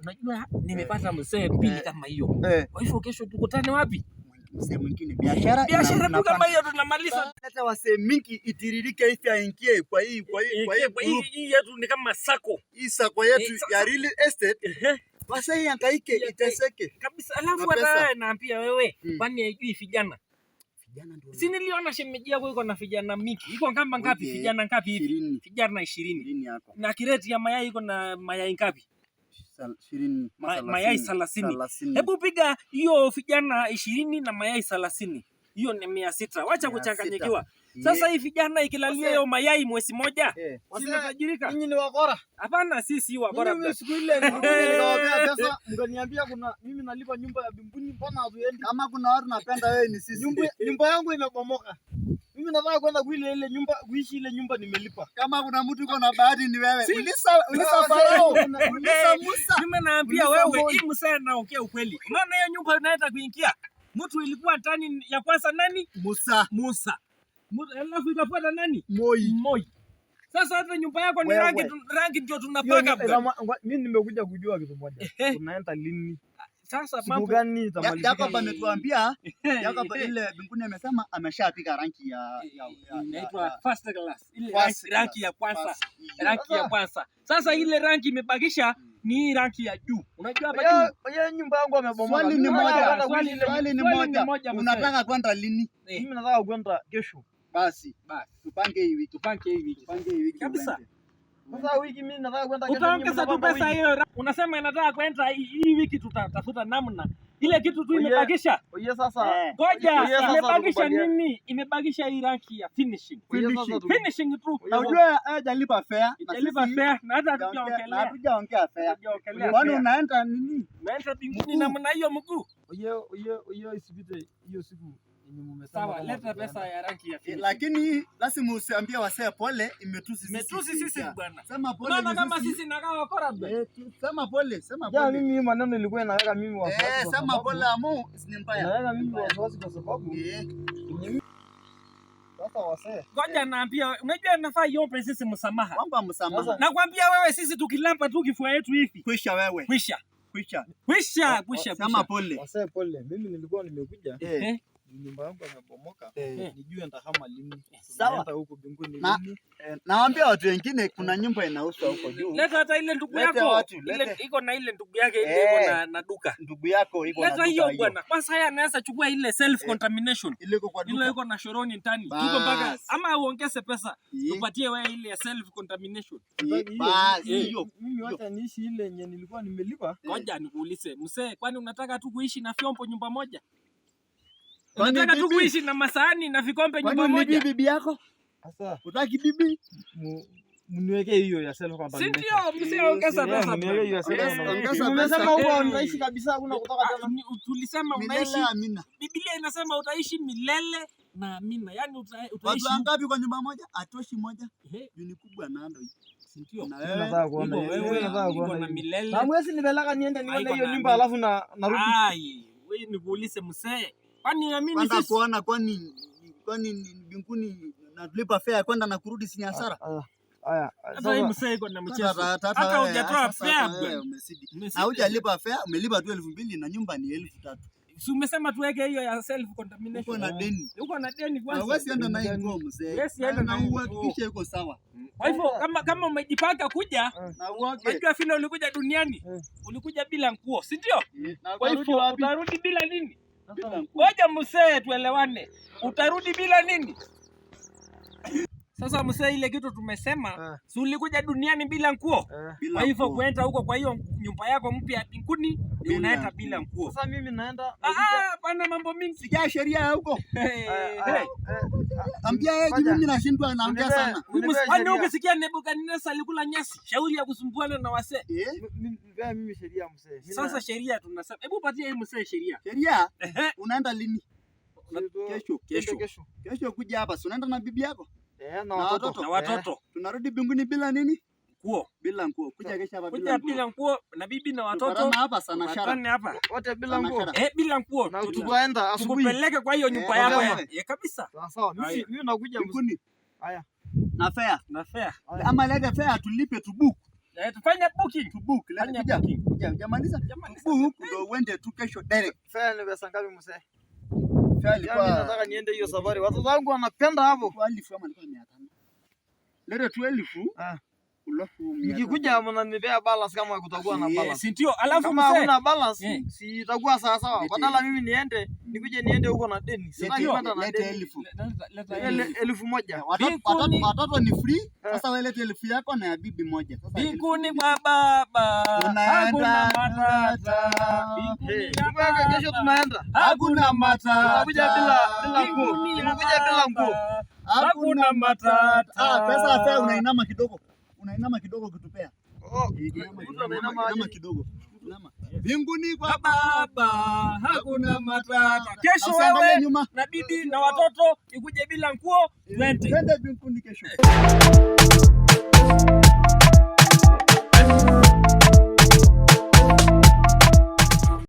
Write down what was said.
Unajua nimepata mzee mbili kama hiyo. Kwa hivyo kesho tukutane wapi? Msee mwingine biashara Biashara tu kama hiyo tunamaliza. Hata wasee mingi itiririke hivi aingie kwa hii Kwa hii group. Hii yetu ni kama sacco. Hii sacco yetu ya real estate, wasee ihangaike, iteseke. Kabisa. Alafu Na hata pesa. wewe naambia wewe, kwani haijui vijana? Vijana ndio Si niliona shemeji yako iko na vijana mingi. Iko kama ngapi? Oye, Vijana ngapi hivi? 20. Vijana 20. 20 yako. Na kireti ya mayai iko na mayai ngapi? 20. Mayai 30. 30. Hebu piga hiyo vijana 20 na mayai 30. Hiyo ni 600. Wacha 600. kuchanganyikiwa. Sasa hii vijana ikilalia Wazee. hiyo mayai mwezi moja, Wazee, zimetajirika. Ninyi ni wakora. Hapana, sisi wakora. Mimi siku ile nilikuja nikawapea pesa, mkaniambia kuna mimi nalipa nyumba ya mbinguni, mbona hatuendi? Kama kuna watu napenda wewe ni sisi. Nyumba yangu imebomoka. Mimi nataka kwenda kuile ile nyumba, kuishi ile nyumba nimelipa. Kama kuna mtu uko na bahati ni wewe. Ulisa Wazee, Farao, ulisa Musa. Mimi naambia Ulisa wewe, Moi. hii msee naongea ukweli. Unaona hiyo nyumba unaenda kuingia? Mtu ilikuwa ndani ya kwanza nani? Musa. Musa. Alafu ikafuata nani? Moi. Moi. Sasa hata nyumba yako ni Wewe. rangi rangi ndio Hiyo tunapaka bwana. Mimi nimekuja kujua kitu moja. Tunaenda lini? Sasa Siku mambo gani itamalizika? Jacob ametuambia, Jacob ile mbinguni amesema ameshapiga rangi ya inaitwa first class. Ile First rangi ya kwanza. First. Rangi ya kwanza. Sasa ile rangi imebakisha ni hii rangi ya juu. Unajua hapa juu. Hiyo nyumba yangu amebomoka. Swali ni Mimi nataka moja. kwenda kuishi ile Swali ni Swali ni moja. moja, mzee. Unataka kwenda lini? Mimi nataka kwenda kesho. Basi Basi tupange hii wiki. tupange hii wiki. Tupange hii wiki. Kabisa. Uende. Sasa wiki mimi nataka kwenda kesho. Utaongeza tu nyinyi mnapanga pesa wiki. hiyo. Unasema inataka kwenda hii wiki, tutatafuta namna. Ile kitu tu Oye. imebakisha. Oye sasa. Ngoja, Oye, sasa imebakisha tukubaliane. nini? Imebakisha hii rangi ya finishing. Oye, sasa Finishing. Finishing tu. Na ujue hajalipa fare. Na Ijalipa sisi fare na hata na hatujaongelea. hatujaongea fare. Hatujaongelea Kwani fare. unaenda nini? Unaenda mbinguni namna hiyo mguu. Oye, oye, oye, isipite hiyo siku yenye mmesema Sawa, kama leta tutaenda. pesa ya rangi ya finishing. Lakini lazima usiambie wasee pole, imetusi sisi. Imetusi sisi bwana. Sema pole. Unaona ni kama sisi. sisi nakaa wakora bwana. Sema pole, sema Ja, pole. mimi hii maneno ilikuwa inaweka mimi wasiwasi kwa Sema sababu pole amu, ni mbaya. inaweka mimi wasiwasi kwa sababu kwenye sasa wasee Ngoja naambia, unajua nafaa iombe sisi msamaha. Kwamba msamaha. Sasa- Nakwambia wewe, sisi tukilamba tu kifua yetu hivi. Kwisha wewe. Kwisha. Kwisha. Kwisha, kwisha, Sema kwisha. pole. Wasee pole, mimi nilikuwa nimekuja nyumba yangu imebomoka, nijue nitahama lini. Sawa. Naenda huko mbinguni lini. Naambia watu wengine kuna nyumba inauzwa huko juu. Leta hata ile ndugu Lete yako. watu, Ile lete. iko na ile ndugu yake ile iko na duka. Ndugu yako iko na Leta duka hiyo hiyo. bwana. Kwanza haya anaweza chukua ile self contamination. Ile iko kwa Ile duka. iko na shoroni ndani. Tuko mpaka Bas. ama uongeze pesa tupatie wewe ile ya self contamination. Bas, Hiyo- hiyo. Mimi wacha niishi ile yenye nilikuwa nimelipa. Ngoja nikuulize, mzee, kwani unataka tu kuishi na vyombo nyumba moja? Kwani Unataka tu bibi? kuishi na masahani na vikombe Kwani nyumba ni moja? bibi yako? Sasa Utaki bibi? mniwekee hiyo ya self Si contamination. ndio? Mzee, ongeza pesa. Mniwekee hiyo ya self Ongeza- contamination. ongeza Umesema pesa. huko unaishi kabisa, hakuna kutoka Ah, tena. tulisema unaishi, Milele amina. Biblia inasema utaishi milele na amina. Yaani Watu utaishi. wangapi kwa nyumba moja? Atoshi moja. Ehe, Juu ni kubwa nando. si ndio? Na Mimi wewe nataka kuona Iko hiyo. Mimi wewe, nataka iko kuona na hiyo. milele. Na mwezi nipeleka niende nione Haiko hiyo na nyumba amina. alafu na narudi. Ai, wewe nikuulize mzee. Kwani amini Kwenda sisi? kuona kwani ni mbinguni na tulipa fare kwenda na kurudi si ni hasara? Haya, Hata hii sasa mzee iko na mchezo. Hata Hata wewe, hujatoa sasa fare hata wewe bwana. umezidi. Umezidi. Na hujalipa fare, umelipa tu 2000 na nyumba ni 3000. Si umesema tuweke hiyo ya self Uko contamination. na deni. Uko na deni Na kwanza. huwezi enda na nguo mzee. Huwezi enda Na na hii nguo. uhakikishe iko sawa. Kwa hivyo kama umejipanga kuja, Na uoge. unajua vile ulikuja duniani, ulikuja bila nguo, si ndio? Na Kwa utarudi hivyo wapi? utarudi bila nini? Bila nguo. Ngoja mzee, tuelewane. Utarudi bila nini? Sasa mzee, ile kitu tumesema, si ulikuja duniani bila nguo? Bila Kwa hivyo nguo. kuenda huko kwa hiyo nyumba yako mpya ya mbinguni ni Bila unaenda bila nguo. Sasa mimi naenda Ah, ah, pana mambo mingi. Sikia sheria ya huko. Hey, Aya, hey. aya, Ambia yeye Ngoja. mimi nashindwa naongea sana. Unipe Kwani sheria. ukisikia Nebukadneza alikula nyasi, shauri ya kusumbuana na wasee. Nipee mimi sheria mzee. Mimi Sasa sheria tunasema, hebu patie hii mzee sheria. Sheria Ehe. unaenda lini? Kesho. Kesho. Kesho. Kesho kuja hapa, si unaenda na bibi yako? Na Na watoto. watoto. Na watoto Tunarudi mbinguni bila nini? nguo. Bila nguo. Kuja kesho hapa bila Kuja nguo. bila nguo na bibi na watoto. Tupatane hapa sana shara. Tupatane hapa. Wote bila Sana nguo. shara. Eh, bila nguo. Na tukaenda asubuhi. Tukupeleke kwa hiyo nyumba yako. Wewe. Kabisa. Sawa sawa. Mimi Haya. mimi nakuja mzee. Mbinguni Haya. na fare. Na fair. Haya. Ama leta fare tulipe tubuku. Tufanye booking. To book. Leta Fanya kuja. booking. Kuja, hujamaliza? Jamani, Book ndio uende tu kesho direct. Fare ni pesa ngapi mzee? Fare Yaani ilikuwa nataka niende hiyo safari. Watoto wangu wanapenda hapo. ilikuwa 1000 ama ilikuwa 500. Leta tu 1000. Ah. Alafu 500. Nikikuja mnanipea balance kama kutakuwa na Yes. balance. Si ndio? Alafu Kama mzee, hakuna balance, si itakuwa sawa sawa. Lete Badala mimi niende, nikuje niende huko na deni. Sitaki Ndio. kwenda na Lete deni. 1000. Leta 1000. Mbinguni- Watoto ni free. Sasa wewe lete 1000 yako na ya bibi moja. Sasa Mbinguni kwa baba Tunaenda, hakuna matata. Mbinguni Eh, ya kesho baba tunaenda. hakuna matata. Tunakuja bila nguo. Mbinguni ya Tunakuja bila nguo. baba hakuna matata. Ah, pesa fare unainama kidogo. Unainama kidogo ukitupea. Oh, Inama mtu kidogo, anainama inama aje? kidogo. Inama. Mbinguni kwa Baba hakuna matata. Kesho Usiangalie wewe nyuma. na bibi na watoto ikuje bila nguo, twende. Twende mbinguni kesho.